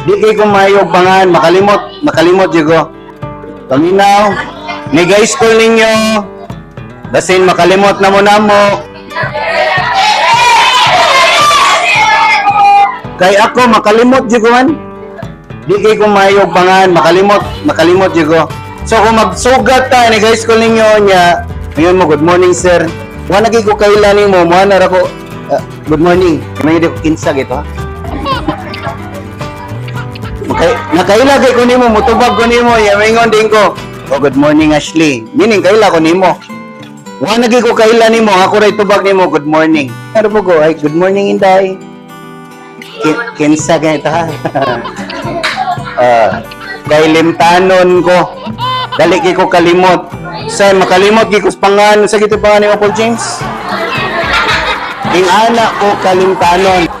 Di kay ko maayo og pangan, makalimot, makalimot jud ko. Paminaw, ni guys school ninyo. Basin makalimot na mo namo. Kay ako makalimot jud ko man. Di kay ko maayo og pangan, makalimot, makalimot jud ko. So kung magsugat ta ni guys school ninyo nya, ngayon mo, "Good morning, sir." Wa na kay ko kaila nimo, mo na ra ko, "Ah, good morning." Kay di ko kinsa gito ha. Okay, nakaila kay ko nimo, mutubag ko nimo, ya maingon din ko, "Oh, good morning, Ashley." Meaning kaila ko nimo. Wa na ko kaila nimo, ako ray tubag nimo, "Good morning." Ano po ko? Ay, good morning, Inday. Kinsa kay ta? Ah, kay limtanon ko. Dali kay ko kalimot. Sa makalimot kay ko sa pangan sa gito pangan ni Paul James. Ing ana ko kalimtanon.